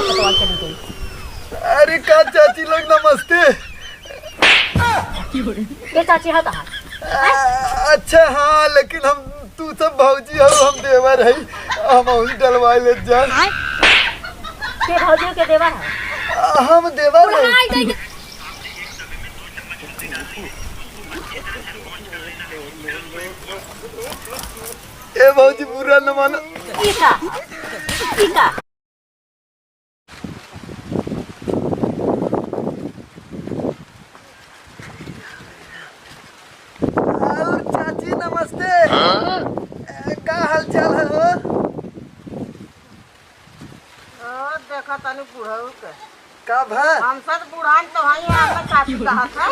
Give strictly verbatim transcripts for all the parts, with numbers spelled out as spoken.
पतवार चली गई। अरे का चाची लोग, नमस्ते। ये चाची है कहाँ? आ, अच्छा हाँ, लेकिन हम, तू सब भौजी हो, हम देवर है, हम अउर डलवाए ले जा। के भौजी के देवर है? हम देवर है। ए भौजी, बुरा न मानो। ई का? ई का? और चाची नमस्ते। ए, का हाल चाल है हो? ओ, देखा तनी बुढ़ऊ के। का भा? हमसे तो बुढ़ान तो हई है, हमें चाची कहत है।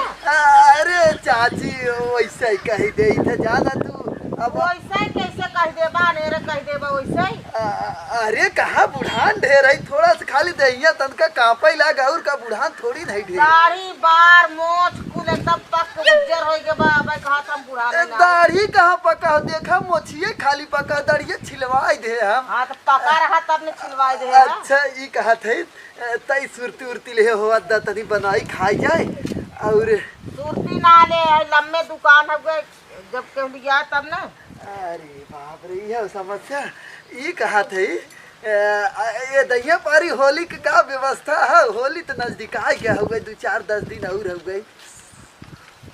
अरे चाची, वैसे ही कही देई थे, जाना तू। अब वैसे ही कैसे कह देबा, अनेरे कह देबा वैसे ही। अ-, अरे कहाँ बुढ़ान ढेर है, थोड़ा सा खाली देहिया तनका कांपे लाग, और का बुढ़ान थोड़ी नहीं ढेर। दाढ़ी, बार, मोछ कुल एकदम पक उज्जर होई गए बा, अबे कहत हम बुढ़ान ए, ना। दाढ़ी कहाँ पका हो, देखा मोछिए खाली पका, दाढ़िए छिलवाई दे हम। हाँ, तो पका रहा तब ने छिलवाई दे। अच्छा, ई कहत है, ए, तई सुरती उरती ले हो, अद्दा तनी बनाई खाई जाए। और सुरती ना ले, है लम्बे दुकान हवे, जब केहू लिया तब ना। अरे बाप रे, ये समस्या, ई कहत है, ए, आ, ये दहिया पारी होली के का व्यवस्था है? होली तो नजदीक आ गया हुए, दो चार दस दिन और हो गई।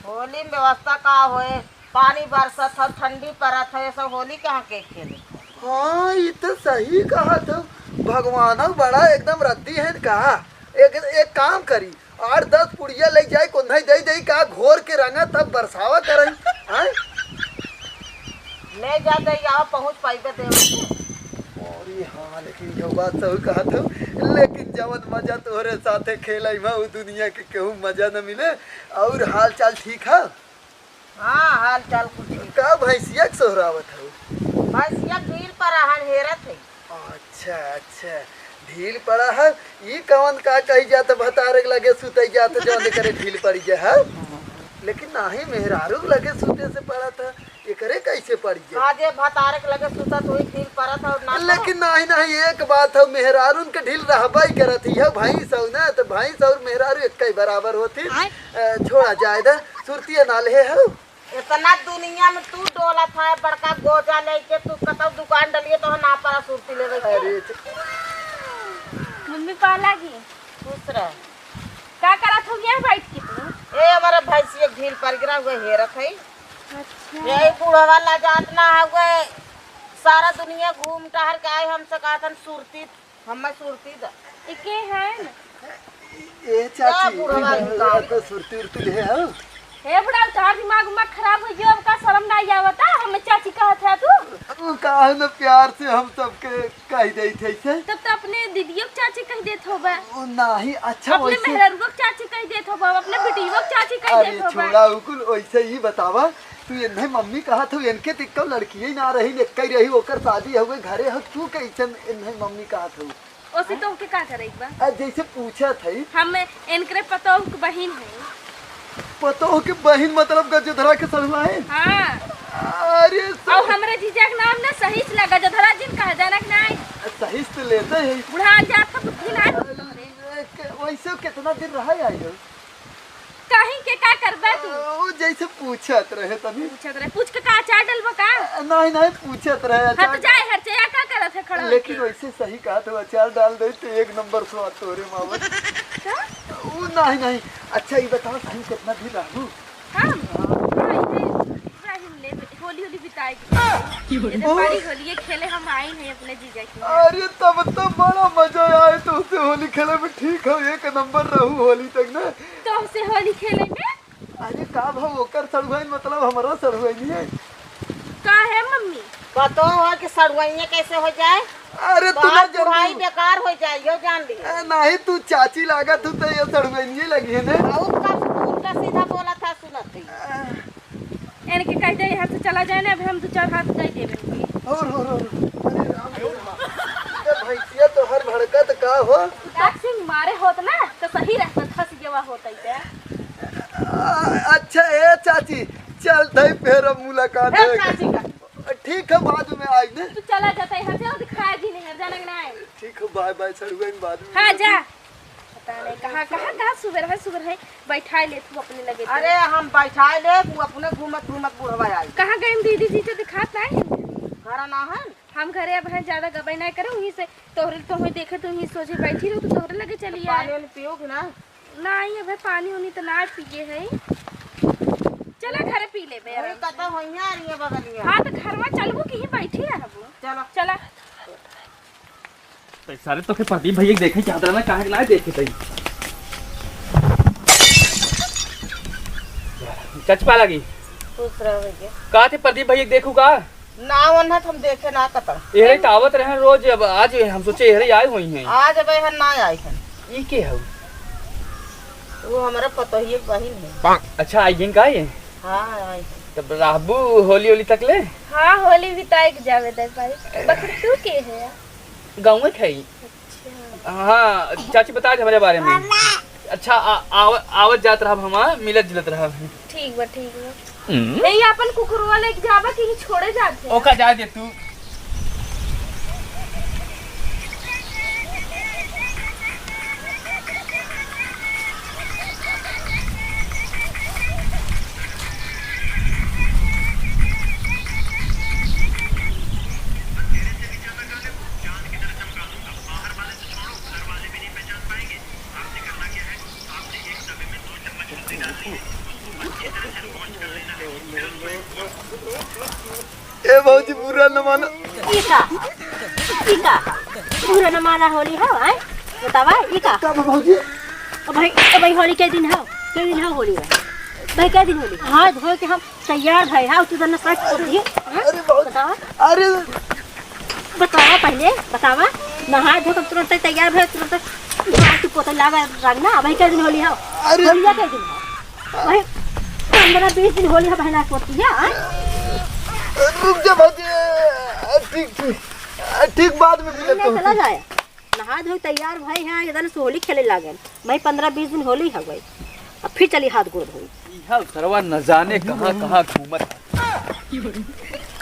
होली में व्यवस्था का होए, पानी बरसत है, ठंडी पड़त है, ये सब होली कहाँ के खेले? हाँ, ये तो सही कहत हो, भगवान बड़ा एकदम रद्दी है का। एक, एक काम करी, आठ दस पुड़िया ले जाए, कोन्हई दे दे का, घोर के रंगा तब बरसावा करई, हैं? ले जा दे, यहाँ पहुँच पाइबे देवे के। अरे हाँ, लेकिन ये बात सही कहत हो, लेकिन जवन मजा तोहरे साथे खेलई में, उ दुनिया के केहू मजा न मिले। और हाल चाल ठीक है? हाँ, हाल चाल कुछ नहीं। का भैंसिया के सोहरावत हो? भैंसिया भीड़ पर आहन हेरत है। अच्छा, अच्छा, ढील पड़ा है। ई कवन का कही जात, भतारे के लगे सुतई जात, जौन करे ढील पड़ी जाए, हाँ? लेकिन नाही, मेहरारू के लगे सुते से पड़ा था, एकरे कैसे पड़ी जाए? हाँ, जे भतारे के लगे सुतत होई, ढील पड़त है और ना लेकिन पड़त। नाही, नाही, एक बात है, मेहरारून के ढील रहबा ही करत ही है, भैंस हो ना, तो भैंस और मेहरारू एक ही बराबर होती। आय। अ, छोड़ा जाए दा, सुरतिया ना ले हो। इतना दुनिया में तू डोलत है, बड़का गोजा लेके तू कतौ दुकान डलिए तो ना पड़ा सुरती लेवे के। अरे च- मम्मी पाला की। खुश रह। का करत हो गया बैठ के तू? ए, हमारा भैंसिया ढील पर गिरा हुआ हेरत है। अच्छा। यही बुढ़वा ला जात ना हुए, सारा दुनिया घूम टहर के आए, हमसे कहतन सुरती हमें सुरती द। एके है न? ए का चाची, बुढ़वा ई निकाल? तो सुरती उरती ले हो। हे बुढ़ा, तोहार दिमाग उमाग खराब हो गयो, अब का शर्म ना आवता? हमें चाची कहत है तू? उ काहे न प्यार से हम सबके कह देत है से। तब तो अपने दीदियों के चाची कह देत होबा। उ नाही, अच्छा अपने वैसे मेहररुओ के चाची कह देत होबा, अपने बिटियों के चाची कह अरे देत होबा। छोड़ा, उ कुल वैसे ही बतावा। तू एन्हे मम्मी कहत हो, एनके तिक्को लड़किये ना रही, एक्कै रही, ओकर शादी हुए, घरे हो, तू कैसन एन्हे मम्मी कहत हो? ओसे हैं? तोहके का करे के बा? आ, जैसे पूछत है। हम एनकरे पतोह के बहिन है। पतोह के बहिन मतलब गजोधरा के सड़ुआइन? हाँ। अरे और सर। हमरे जीजा के नाम ना सहीस ला, गजोधरा जिन कहा, जाना कि नाहीं? सहीस तो लेते हैं। बुढ़ा जात तो बुद्धि ना है तोहरे। अरे, के-, वैसे कितना दिन रहा आई हो? कहीं के का करबे तू? ओ, जैसे पूछत रहे तनी। पूछत रहे, पूछ के का अचार डलबो का? अ, नहीं, नहीं, पूछत रहे, हाँ, तो अचार। जाए हर चेया का करत है खड़ा लेकिन होके? वैसे सही कहा तो अचार डाल दे तो एक नंबर स्वाद तोरे मावत। का? ओ, नहीं, नहीं, अच्छा, ये बताओ, सही कितना दिन रहू? हम? हाँ। हाँ, ये इब्राहिम ले, होली, होली बिताए के। ये तो ओ। बड़ी होली, ये खेले हम आई नहीं अपने जीजा के। अरे, तब तो बड़ा मजा आए तो उससे होली खेले में, ठीक हो, एक नंबर रहू होली तक ना। तो हमसे होली खेले में? अरे का भाव ओकर सड़ुआइन मतलब हमरा सड़ुआइन है? का है मम्मी? पतो हो कि सड़ुआइये कैसे हो जाए? अरे तो तुम्हार ना जल्दी। बुढ़ाई बेकार हो जाए, यो जान ली। ए, नहीं तू चाची लागत हो तो ये सड़ुआइनिये लगी है ना? और का उल्टा सीधा बोला था सुनत थी। आ। इनके कह दे यहाँ से चला जाए ना, अभी हम दो चार हाथ दे देबे। और, और, और, अरे राम रे राम। ये भैंसिया तो हर भड़कत का हो? उतार सिंह मारे होत ना, तो सही रहता, फंस गवा होता ही। आ, अच्छा, ए चाची, चल तई फिर अब मुलाकात ए, होई। चाची का। ठीक है, बाद में आई ने। तू चला जाता है, यहाँ से दिखाया जी नहीं है, जाना कि नहीं? ठीक हो, बाय बाय, सड़ुआ, बाद में हाँ, मिलते जा। हैं। पता नहीं कहाँ, कहाँ, कहाँ सुबह है, सुबह है, बैठाए ले तू अपने लगे तो। अरे, हम बैठाए ले, तू अपने घूमत, घूमत बुढ़वा आई। कहाँ गए दीदी जी, तो दिखात नहीं है। घरा ना है? हम घरे अब हैं, ज्यादा गबई नहीं करे, वहीं से तोहरे, तोहरे देखे तो वहीं सोचे बैठी रहू, तो तोहरे लगे चली आए। पानी वानी पियो कि ना? नहीं, अबे पानी उनी तो ना पिए है। चला घरे पी लेबे अरे, आराम से। कतौ होइया आ रही है बगलिया। हाँ, तो घरवा चलबू कि ही बैठी रहबू? चलो। चला। तो सारे तो के प्रदीप भैया के देखे चाहत रहा ना, काहे के ना देखे तई। चचपा लगी। खुश रहो भैया। कहा थे प्रदीप भैया के देखू का? ना, ओन्हा तो हम देखे ना कतौ। एहरे तो आवत रहे रोज, अब आज हम सोचे एहरे आए हुई हैं। आज अब एहर ना आए हैं। ई के हऊ? वो हमारा पतोहिए के बहिन है। अच्छा, आई हैं का ये? हाँ, आई हैं। तब रहबू होली, होली तक ले? हाँ, होली बिताए के जावे दे भाई। बकरी तू के है? गाँव के है। अच्छा। हाँ, चाची बता दे हमरे बारे में। अच्छा, आ, आव-, आवत जात रहब हम, मिलत जुलत रहब। ठीक बा, ठीक बा। हम्म। ए, ये अपन कुकुरवा लेके जाबा कि ही छोड़े जात है? ओका जा दे तू। ए भौजी, बुरा न मानो। ई का? ई का? बुरा न माना होली हो, आय? बतावा, ई का? का बा भौजी? ओ भाई, ओ भाई, होली के दिन हो? के दिन हो होली भाई? भाई, के दिन होली? हाथ धो के हम तैयार भए, हाँ, तू तो नशा कर दिए, हाँ? अरे भौजी, बतावा। अरे बतावा पहले, बतावा। नहा धो के तुरंत तैयार भए, तुरंत झाड़ के पोते लागा रंग ना। अबही के दिन होली हो? अरे होलिया के दिन हो? वही पन्द्रह बीस दिन होली हो, बहना पोती है, हाँ? रुक जा भौजी, ठीक, ठीक, ठीक, बाद में मिलत नहीं, हूँ। चला जाए। नहा धो तैयार भए हैं, इधर से होली खेले लागल। मैं पन्द्रह बीस दिन होली हो गई, अब फिर चली हाथ गोड़ धोई। इहा सरवा न जाने कहाँ कहाँ घूमत है।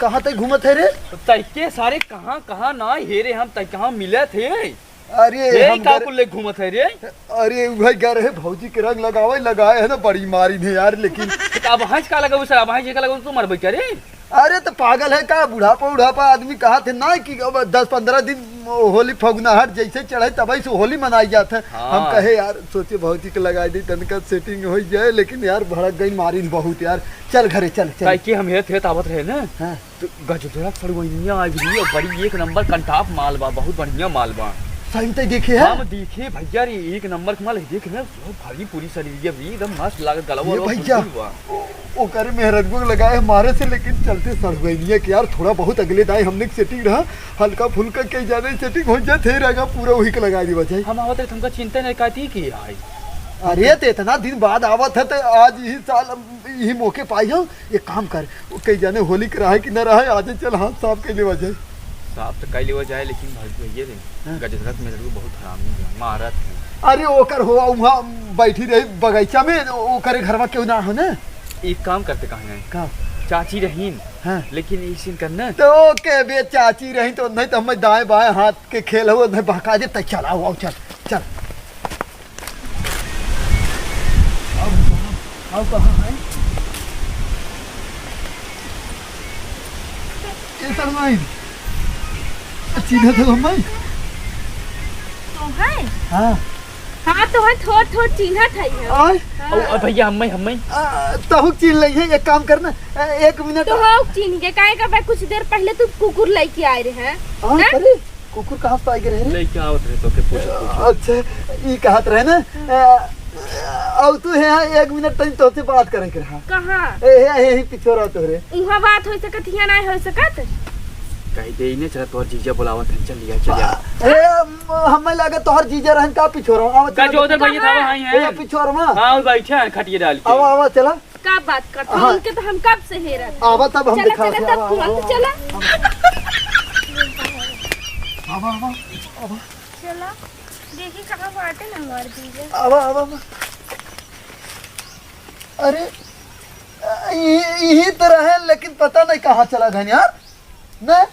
कहाँ तक घूमत है रे? तैके सारे कहाँ कहाँ ना हेरे हम, तै कहाँ मिलत है? अरे ए, हम का घर कुल ले घूमत है रे? अरे भाई, घर है भौजी के रंग लगावे लगाए है ना, बड़ी मारी ने यार, लेकिन तो अब हंस का लगाऊ सर, अब हंस का लगाऊ, तू मरबे क्या रे? अरे तो पागल है का? बुढ़ापा उढ़ापा आदमी कहा थे ना कि अब दस पन्द्रह दिन होली फगुनाहट जैसे चढ़े तबही से होली मनाई जात है। हाँ। हम कहे यार, सोचे भौजी के लगाई दी, तनिका सेटिंग हो जाए, लेकिन यार भड़क गई मारिन बहुत यार। चल घरे चल, चल। काहे कि हम हेत हेत आवत रहे ना। हाँ। तो गजधरा सड़ुआइनिया आ गई, बड़ी एक नंबर कंटाप माल बा, बहुत बढ़िया माल बा। सही तो देखे है? हम देखे भैया रे, एक नंबर के माल है, देख ना, बहुत भारी पूरी शरीर ये भी एकदम मस्त लागत, गलवा ये वाला भैया। फुल बा। ओ-, ओकरे मेहररुआ के लगाए मारे से, लेकिन चलते सड़ुआइनिया के यार, थोड़ा बहुत अगले दाएं हमने के सेटिंग रहा, हल्का फुल्का के जाने सेटिंग हो जाए, थे रहेगा पूरा वही के लगा दी बजाई। हम आवत रहे, हमका चिंता नहीं काटी की आई। अरे, तो इतना दिन बाद आवत है, तो आज यही साल हम यही मौके पाई हो। एक काम कर, वो कई जाने होली के रहे कि न रहे, आज चल हाथ साफ कर लेवा जाए। साफ तो कर लेवा जाए, लेकिन भाई भैया रे, हाँ। गजधरा के मेहररुआ बहुत हरामी है, मारत है। अरे, ओकर हो, वहाँ बैठी रही बगीचा में, ओकरे घर में क्यों ना हो ना? एक काम करते कहाँ गए? का? चाची रहीन, हाँ। लेकिन इसी करना। तो के बे चाची रही तो नहीं तो हमें दाएं बाएं हाथ के खेल हो, नहीं बहका दे, तै चल, आओ, आओ, चल, चल। आओ, आओ, कहाँ है? ए सड़ुआइन, चिन्हत हो हमें? तो है? हाँ। हाँ, तो है, थोड़, थोड़ चिन्हत है हम। आय? हाँ। ओ, ओ, भैया, हमें, हमें। आ, तहु चिन्ह लई है, एक काम करना, ए, एक मिनट। तो हो चिन्ह के, काहे का बा, कुछ देर पहले तू कुकुर लेके आए रहे हैं, हाँ, हैं? अरे, कुकुर कहाँ से आइगे रहे रे? लेके आवत रहे तो के पूछत, पूछत। अच्छा, ई कहत रहे ना, अ, अउ तू है, एक मिनट तनी तोसे बात करे के रहा। कहाँ? ए, ए, ए, ए, पिछोरा तोहरे। उहाँ बात हो सकत, हियाँ नाहीं हो सकत? कही दे इन्हें, चला तोहर जीजा बुलावत है, चल लिया, चल लिया। ए, म-, हमें लगे तोहर जीजा रहन का पिछोरा। आवा, चला, गजोधर भैया, आवा। थावा आई हैं। ए, पिछोरा में। हाँ, वो बैठे हैं खटिया डाल के। आवा, आवा, चला। का बात करत हो? हाँ। उनके तो हम कब से हेरत। आवा तब हम चला, दिखावत चला, हैं। तब आवा, तुरंत आवा, चला। आवा, आवा, आवा। चला, देखी कहाँ बाटे ना हमार जीजा। आवा, आवा, आवा। अरे, यही, यही तो रहे, लेकिन पता नहीं कहाँ चला गए यार। ना?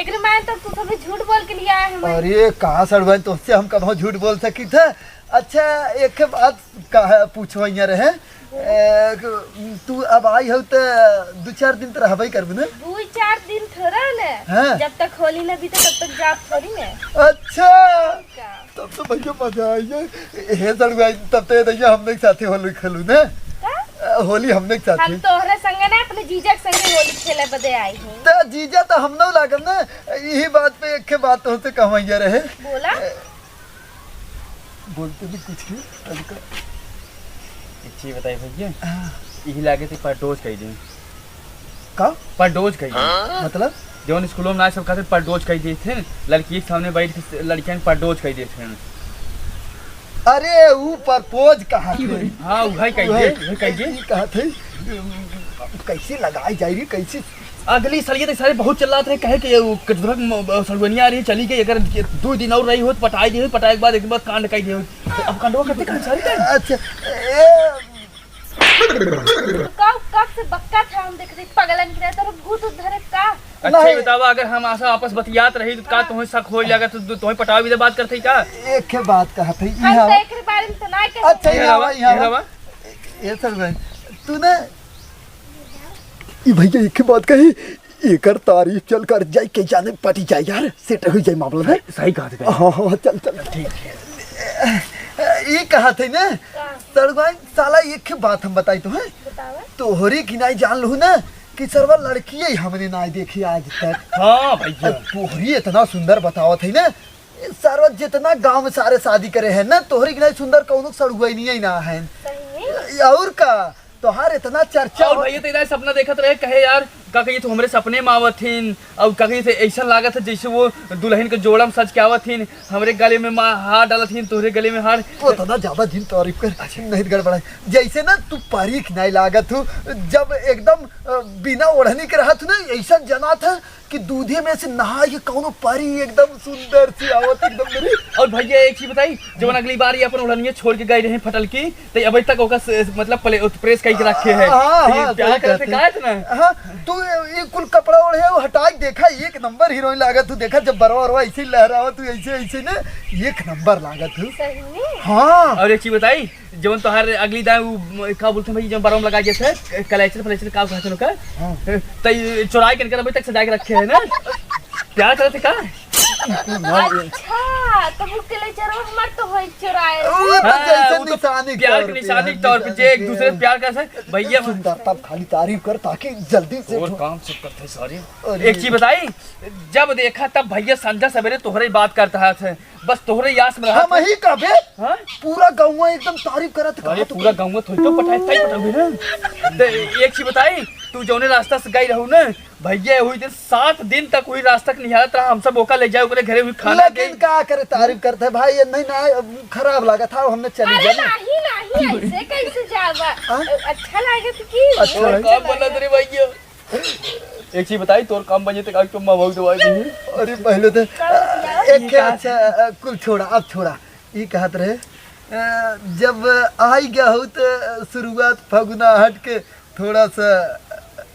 एकरे मायने तो तू सभी झूठ बोल के लिया है हमें। अरे, कहाँ सड़ुआइन, तोहसे हम कबहूँ झूठ बोल सकी थे? अच्छा, एक बात कहा, पूछो यहाँ रहे। ए, तू अब आई हो त दू चार दिन त रहबे करबे ना? दू चार दिन थोड़ा ना। हाँ। जब तक होली ना बीते, तब तक जाब थोड़ी ना। अच्छा। का? तब तो भैया मजा आई है। हे सड़ुआइन, तब तो ये दैया हमने के साथे होली खेलू ना। का? अ, होली हमने के साथे। हम तोहरे संगे ना, अपने जीजा के संगे होली खेले बदे आई हई। त जीजा त हम ना लागब ना। यही बात पे एक बात तोहसे कहवैया रहे। बोला। अ, बोलते भी कुछ नहीं, तनिका। एक चीज बताई भैया। हाँ। यही लागे थे परडोज कही दी। का? परडोज कही दी। मतलब? जौन स्कूलों में ना सब कहते परडोज कही देते हैं, लड़की के सामने बैठ के लड़कियां परडोज कही देते हैं। अरे, ऊ परपोज कहा थे। हाँ, वही कही दे, वही कही दे। ई कहा थे, कैसे लगाई जाई रे, कैसे? अगली सलिए तो सारे बहुत चिल्लात रहे, कहे कि वो कटधुरक म-, सड़ुआइन आ रही, चली गई, अगर ये दो दिन और रही होत, पटाई दी होत, पटाई के बाद एक बार कांड कही दी होत। तो अब कांडवा करते कहाँ सारी कर? अच्छा, ए, तू का, कब से बक्का था, हम देख रहे पगलन की तरह, तोर भूत उत धरे का? अच्छा, नहीं। ये बतावा, अगर हम ऐसा आपस बतियात रही तो का हाँ। तुम्हें शक हो लगा, तो तुम्हें पटावे भी बात करते ही का? एक के बात कहा थे, हम यहाँ तो एक बारे में तो ना कहे। अच्छा, ये यहाँ रवा, आवा, यहाँ ये आवा। रवा। ये सर भाई, तू ना, ई भैया एक के बात कही, एकर तारीफ चल कर जाई, के जाने पटी जाए यार, सेट हो जाए मामला में। सही कहा थे। हाँ, हाँ, चल, चल। ठीक है। ई कहा थे ना, का? सड़ुआइन साला एक ही बात हम बताई तो है। बतावा। तोहरी की नाई जान लहू ना कि सरवा लड़किये ही हमने नाई देखी आज तक। हाँ भैया। अब तोहरी इतना सुंदर बतावत है ना, सरवा जितना गांव में सारे शादी करे हैं ना, तोहरी की नाई सुंदर कौनो सड़ुआइनिये ही ना है। सही में? और का? तोहार इतना चर्चा और हो- भैया, तो इधर सपना देखत रहे, कहे, "यार, का कही, तो हमरे सपने में आवत हिन, और का कही, तो ऐसा लागत है, जैसे वो दुल्हन के जोड़ा में सज के आवत हिन, हमरे गले में मा-, हार डालत हिन, तोहरे गले में हार।" वो तो ना ज्यादा जिन तारीफ कर, अच्छा। नहीं गड़बड़ाए। जैसे ना तू परी की नाई लागत हू, जब एकदम, अ, बिना ओढ़नी के रहत हू ना, ऐसा जनात है, कि दूधे में से नहा के कौनो परी एकदम सुंदर सी आवत, एकदम मेरी। और भैया, एक चीज बताई, जब अगली बार ये अपन ओढ़निया छोड़ के गई रहे फटल की, तो अबे तक ओका से, मतलब, प्ले-, प्रेस कई के रखे है। हाँ, तो ये हाँ, प्यार सही करते कहते। का है इतना? हाँ, तू ये, ये कुल कपड़ा ओढ़े हो, हटा के देखा, एक नंबर हीरोइन लागत तू। देखा, जब बरवा, बरवा ऐसे ही लहरावा तू, ऐसे, ऐसे ना, एक नंबर लागत तू। सही में? हाँ। और एक चीज बताई, जवन तोहार अगली दाएं उ, म, का बोलते हैं भाई, जवन बरवा में लगा जैसे, कलेचर फलेचर का कहते हैं ओका? हाँ। त ई चुराए के इनकर अभी तक सजा के रखे हैं ना? प्यार करते का? अच्छा, तो वो कलेचर हमार तो होई चुराए। वो तो हाँ, जैसे वो तो निशानी के प्यार तौर की पे निशानी है, के तौर पे, निशानी जे एक के दूसरे तौर। प्यार कर सके, भैया। सुंदरता खाली तारीफ कर, ताकि जल्दी से और हो। काम सब करते हैं सारे। अरे। एक चीज बताई, जब देखा तब भैया संझा सवेरे तोहरे ही बात करता है, बस तोहरे यास में रहत हम है। ही कहबे, हाँ? पूरा गौवा एकदम तारीफ करत है, अरे, कहा तो पूरा कोई गौवा थोड़ी तो पटाए, ताई पटावे ना। तो एक चीज बताई, तू जौने रास्ता से गई रहू ना, भैया वही दिन सात दिन तक वही रास्ता के निहारत रहा, हम सब ओका ले जाए ओकरे घरे, वही खाना लेकिन दे। का करे, तारीफ करते है भाई, ये नहीं ना, खराब लगा था, हमने चली अरे जाना। नहीं, नहीं, ऐसे कैसे जावा? हाँ? अच्छा लागत की? अच्छा और लागत। का बोला तेरे भैया? एक चीज बताई, तोर काम बजे तक आज तो माँ बाबू दवाई दी। अरे पहले तो, का बतिया? एक ये क्या, कहा अच्छा, अ, कुल छोड़ा, अब छोड़ा। ई कहत रहे, अ, जब आई गया हो तो शुरुआत फगुना हट के थोड़ा सा,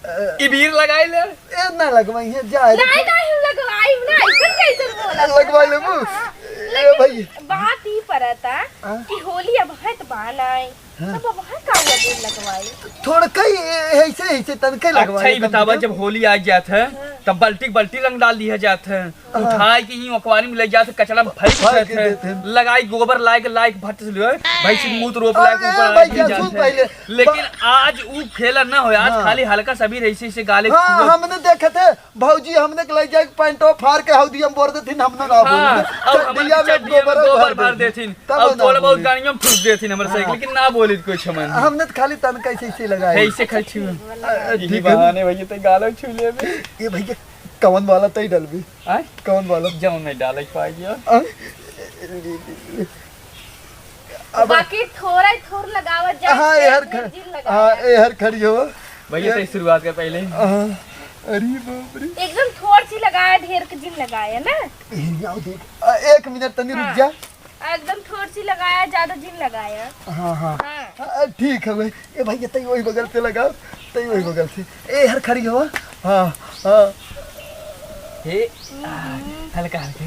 अ, इबीर लगाई ले। ए, ना लगवाई है, जा। नहीं, नहीं, हम लगवाई ना, ऐसन कैसन बोला? लगवाई लेबू? हाँ, ए लेकिन भाई। बात ई परता हाँ? कि होली अब है तो बा नाई। हाँ। तब अब है का अबीर लगवाई? थोड़ा कई ऐसे, ऐसे तनके लगवाई अच्छा, ही कम से बतावा, कम। जब होली आ जात है, हाँ। तब बाल्टी, बाल्टी रंग डाल दिया जात है। हाँ। उठाए के ही अखबारी में ले जात है, कचरा में फेंक फेंक देत है। देत है। लगाई गोबर लाए के, लाए के भट्ट से ले, भैंसी के मूत रोप लाए के अरे ऊपर भैया, डाल दिया जात है। सुन पहले। लेकिन बा- आज ऊ खेला ना हो, आज हाँ। खाली हल्का सा भी ऐसे, ऐसे गाले हाँ, छुए। हमने देखे थे, भौजी हमने के ले जाए पैंटो फाड़ के हौदी हम बोर देथिन, हमने ना हाँ, बोले। और हमने चड्डिया में चड्डिया में गोबर गोबर भर भर देथिन। देथिन। तब और ना थोड़ा बहुत बोली। गाड़ियों में फूस देथिन हमरे से, हाँ। लेकिन ना बोली कुछ हमन। हमने तो खाली तन कैसे, ऐसे लगाए। ऐसे खाली छुए। अ, यही ठीक है। बहाने भैया तो गालो छू लेबे। ये भैया कवन वाला तई डलबी? आय? कवन वाला? जौन नहीं डाले के पाई गया। आय? अब बाकी थोड़ा ही थोड़ लगावत जा, हाँ, ढेर, एहर ढेर ख-, जिन लगाया। हाँ, एहर खड़ी हो। भैया, ये तो शुरुआत कर पहले ही। हाँ, अरे बाप रे। एकदम थोड़ सी लगाया, ढेर के जिन लगाया ना। ए, आओ देख। आ, एक मिनट तनी रुक हाँ। जा। एकदम थोड़ सी लगाया, ज्यादा जिन लगाया। हाँ, हाँ। हाँ। हाँ, ठीक है भाई। ए भाई, ये तई वही बगल से लगा, तई वही बगल से। एहर खड़ी हो। हाँ, हाँ। हे, आ, हल्का, हल्का।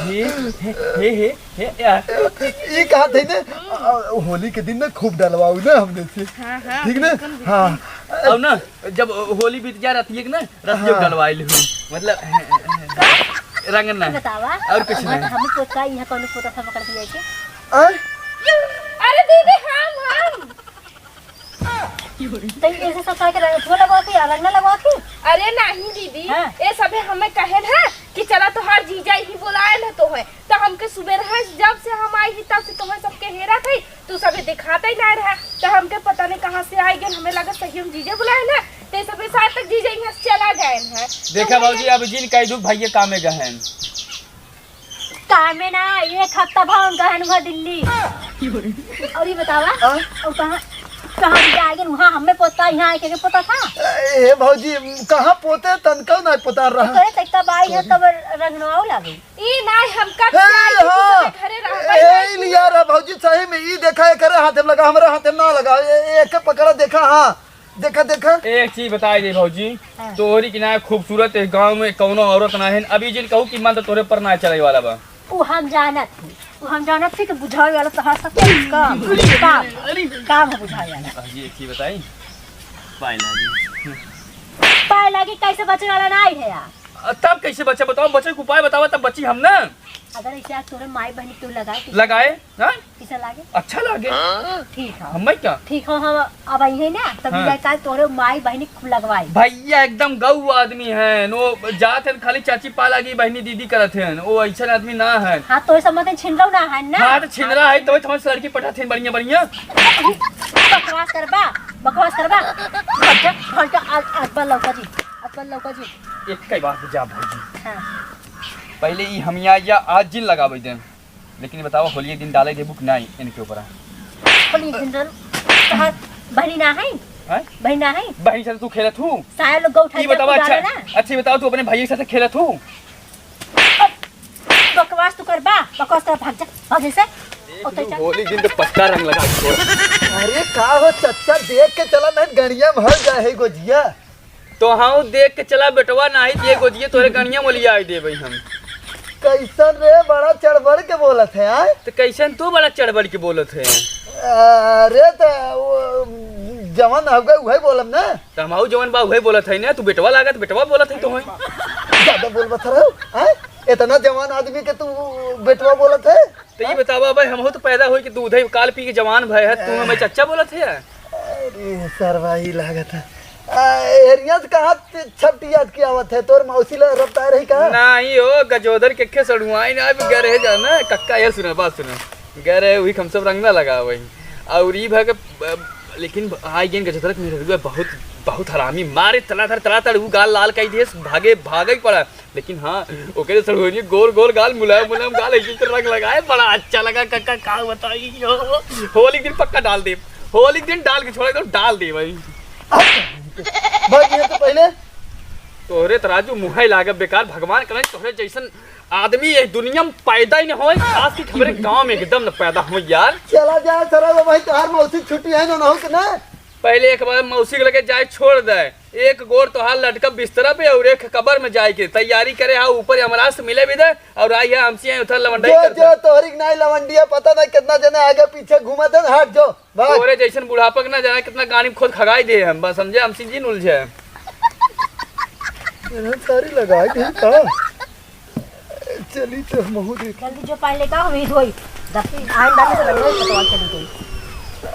हे, हे, हे, हे, हे, यार। ई कहा थे ने, आ, होली के दिन ना खूब डलवाऊ ना हमने से। हाँ, हाँ, ठीक ना? बिल्कुल, बिल्कुल। हाँ। अब ना, जब होली बीत जा, रतिये के ना, रतिये हाँ। डलवाई ले। मतलब, रंग ना। बतावा, और कुछ ना। हम तो का यहाँ कौनो पोता था पकड़ दिया के? आय? अरे दीदी, हम, हम। तो ये ऐसे सब करके रंग थोड़ा लगवा के, रंग ना लगवा के? अरे नहीं दीदी, हाँ। ये सभे हमें कहे ना कि चला तोहार जीजा ही बुलाए ना तो है, तो हमके सुबह रहे जब से हम आई ही तब से तोहे सबके हेरा थे, तू सभे दिखाते ही ना रहा, तो हमके पता नहीं कहाँ से आई गए, हमें लगा सही हम जीजा बुलाए ना, तो ये सभे शायद तक जीजा यहाँ से चला गए हैं। देखा तो भौजी, अब जिन कह दू भैया कामे गए हैं। कामे ना, एक हफ्ता भवन गहन हुआ दिल्ली। और ये बतावा, हाँ? और कहाँ, कहाँ भी आगे वहाँ हमें पोता, यहाँ आके के पोता था? ए भौजी, कहाँ पोते, तनका ना पोता रहा। तोरे तक का बाई है, तब रंगनवाऊ लागे। ई ना, हम कब हे, से आए, हाँ। तू तो घरे रह, ए, भाई, ई लिया रहा भौजी, सही में ई देखा, एकरे हाथे में लगा, हमरा हाथे में ना लगा। ए, एके पकड़ा, देखा, हाँ। देखा, देखा। एक चीज बताई दे भौजी, हाँ। तोहरी की ना खूबसूरत इस गाँव में कौनो औरत ना है। अभी जिन कहू कि मन तो तोरे पर ना चले वाला बा। उ हम जानत ही, उ हम जानत ही कि बुझावे वाला तोहार सब काम, काम, काम है बुझावे वाला। भौजी एक चीज बताई, पाए लागी। पाए लागी कैसे बचे वाला ना है यार। अ, तब कैसे बचे बताओ, बचे के उपाय बतावा तब बची हम ना। अगर ऐसे आज तोरे माई बहनी तू लगाए, कैसे लगाए? हाँ? कैसा लागे? अच्छा लागे। ठीक है। हम्मे क्या? ठीक हो, हम अब आई है ना, तब हाँ। ये काल तोरे माई बहनी खूब लगवाई। भैया एकदम गऊ आदमी है, वो जात है खाली चाची पा लागी बहनी दीदी करत है, वो ऐसा आदमी ना है। हाँ, तो ऐसा मत छिनरो ना है ना। हाँ, तो छिनरा है, तो हम लड़की पठाते हैं बढ़िया बढ़िया। बकवास करबा, बकवास करबा। हट जा, हट जा, आज, आज बार लौका जी, आज बार लौका जी। एक कई बात जा भौजी। हाँ। पहले ई हमिया या आज जिन लगावे दे। लेकिन बतावा, होली एक दिन डाले देबू कि नाई इनके ऊपर? होली एक दिन डाल। तहार बहनी ना है? हैं? बहनी ना है? बहनी से तू खेलत हू? साया लोग गौ उठा ई के बतावा, तू अच्छा, डाले ना? अच्छा, ई बतावा, तू अपने भाई के साथ खेलत हू? बकवास तू करबा, बकवास कर, भाग जा, भाग जा से। देख ओतई लू, चल। होली दिन तो पक्का रंग लगा के छोड़। अरे का हो चच्चा, देख के चला, नहीं गड़िया में हर जाए है गोजिया। तो हाँ, देख के चला बेटवा, नाही तो ये गोजिया तोरे गड़िया में लिया देबे हम। कैसन रे, बड़ा चढ़ बढ़ के बोलत है, आय? तो कैसन तू बड़ा चढ़ बढ़ के बोलत है? अरे तो वो जवन होगा उहे बोलब ना। तो हम जवन बा उहे बोलत है ना, तू बेटवा लागत, बेटवा बोलत है तो है। ज्यादा बोल बता रहे हो, आय? इतना जवान आदमी के तू बेटवा बोलत है? तो ये बतावा भाई, हमहू तो पैदा होई के दूधे काल पी के जवान भय है, तू हमें चच्चा बोलत है यार? अरे सरवा, ई लागत है। आ, एरिया से कहाँ ते छपटी याद की आवत है? तोर मौसी ला रफ्तार है का? नाही हो, गजोदर के खे सड़ुआई ना, अब गर है जाना। कक्का ये सुना, बात सुना। गर है, वही हम सब रंग ना लगा वही। और ई भाग, ब-, लेकिन आई गेन गजोदर के मेहरुआ बहुत, बहुत हरामी। मारे तला धर, तला तड़, ऊ गाल लाल कई देस, भागे, भागे ही पड़ा। लेकिन हाँ, ओकरे सड़ुआई गोल गोल गाल, मुलायम मुलायम गाल, ऐसे तो रंग लगाए, बड़ा अच्छा लगा। कक्का का बताई हो, होली के दिन पक्का डाल दे, होली के दिन डाल के छोड़ा, एकदम डाल दे भाई। भाग यहाँ से पहले। तोहरे तो राजू मुँह ही लागे बेकार, भगवान करे तोहरे जैसन आदमी ये दुनिया में पैदा ही न होए, खास की हमरे गाँव में एकदम न पैदा हो यार। चला जा सरवा भाई, तोहार मौसी छुट्टी है ना, ना हो के ना। पहले एक बार मौसी के लगे जाए छोड़ दे, एक गोड़ तोहार लटका बिस्तरा पे और एक कबर में जाए के तैयारी करे, हाँ ऊपर यमराज से मिले भी दे और आई है हमसे यहाँ उधर लवंडाई जो, करते। जो तोहरी के नाई लवंडिया, पता नहीं कितना जने आगे पीछे घूमत हैं, हट जो। भाग। तोरे जैसन बुढ़ापा के ना जाने कितना गानी खोद खगाई दे हम, बस समझे, हम सीधी उलझे। इन्हें सारी लगाई दे का? चली तो महू देख। जल्दी जो पानी लेकर हम ही धोई। दस आइन डालने से लगे तो चली गई।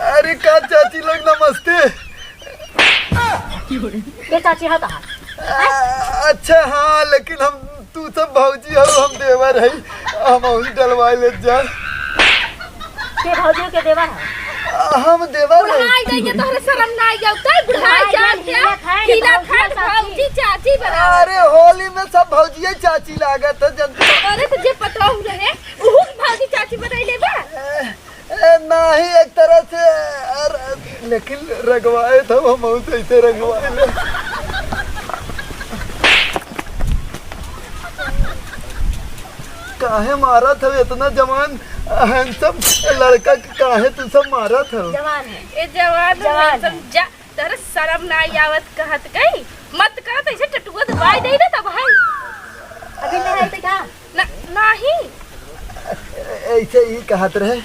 अरे का चाची लोग नमस्ते। ये चाची है कहाँ? आ, अच्छा हाँ, लेकिन हम तू सब भौजी हो, हम देवर है, हम अउरी डलवाए ले जा। के भौजी के देवर है? हम देवर है। बुढ़ाई गई है, तोहरे शर्म ना आई जाऊ, तै बुढ़ाई बुढ़ाई जान गई, के हिला खाए, हिला हिला खाए, खाए, भौजी, चाची बना। अरे होली में सब भौजिये चाची लागत है, जन अरे तो जे पतोहू रहे, उहू के भौजी चाची बनाई लेबा। ए, ए, नाही, एक तरह से, अरे, लेकिन रगवाए था हम, हम कैसे रगवाए ले? काहे मारत हो इतना जवान, handsome लड़का के काहे तू सब मारत हो? जवान है। ए, जवान, जवान handsome है। जा, तोहरे शर्म ना आवत कहत गई? मत करत ऐसे टटुआ दबाई दे ना तब है। बिना है तो का? ना, नहीं। ऐसे ही कहत रहे,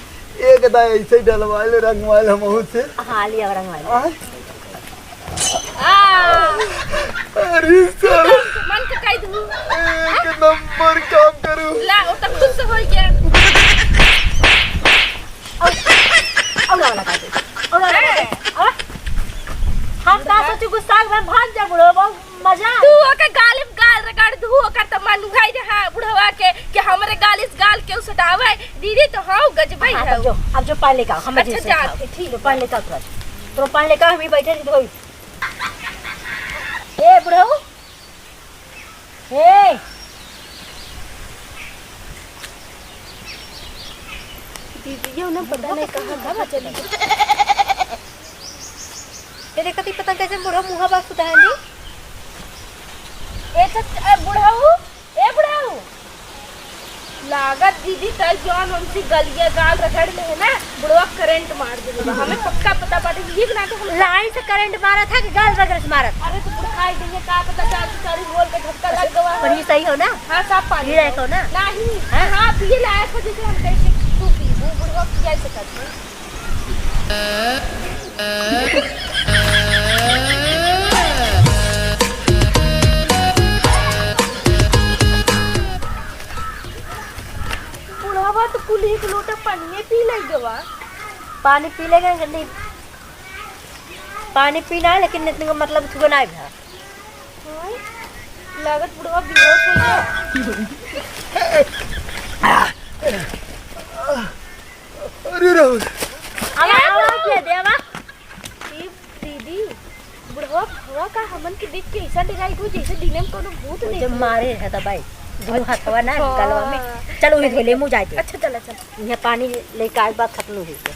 एक दा ऐसे ही डलवाइल, रंगवाइल हमहू से। हाँ, लिया रंगवाइल। आय? आ। अरे साला। मन के कह दू। एक नंबर काम करू। ला, वो तो खुश हो गया। और, और वाला काट दे। और वाला काट दे। ए। और हम का सोचू, गुस्सा में भाग जा बुढ़ो, बहुत मजा तू आई। ओकर गाल में गाल रगड़ दू, ओकर त मन उघाई रहा बुढ़वा के कि हमरे गाल इस गाल के उसटावे। दीदी तो हौ गजबई हाँ, है। तब जो, अब जो पानी लेके आओ, हम अच्छा, जी से जात खाओ। है, ठीक तो बा। पानी लेके आओ तुरंत। तो पानी लेके आओ, हम ही बैठे नहीं धोई। ए बुढ़ऊ, ए। दीदी, ये उन्हें पता नहीं कहाँ, कहाँ चली गई। ये देखा थी, पता कैसे बुढ़ऊ मुँह बा सुधा है नी? ए, तो, ए, बुढ़ऊ, ए, बुढ़ऊ। लागत दीदी, तै जौन उनसे गलिया गाल रगड़ ले है ना, बुढ़वा करंट मार देले बा। हमें पक्का पता बाटे, यही बना के हम लाइन से करंट मारा था कि गाल रगड़ से मारा था? अरे, तो बुढ़ाई गई है, का पता, चारू, चारू बोल के झटका लग गवा पर हो। ये सही हो ना? हाँ, साफ पानी ये हो। लायक हो ना? नहीं। हाँ? हाँ, पिए लायक हो, जैसे हम कैसे तू पीबू, बुढ़वा पिया से करते। बुढ़वा तो कुल एक लोटा पानिये पी ले गवा। पानी पी लेगा, जल्दी पानी पीना है, लेकिन इतने का मतलब छुआ ना है। हाँ? लागत बुढ़वा बेहोश हो गया। अरे राहुल। आवा, आवा, के दे, आवा। ई दीदी, बुढ़वा, बुढ़वा का हमन के देख के ऐसा डराई गो जैसे दिने में कोनो भूत वो देख जब ले। मारे है दबाई, दू हथवा ना हाँ। गलवा में। चल, उही धोले मुँह जाए दे। अच्छा, चला, चल। यहाँ पानी लेके आए, बात खत्म हुई है।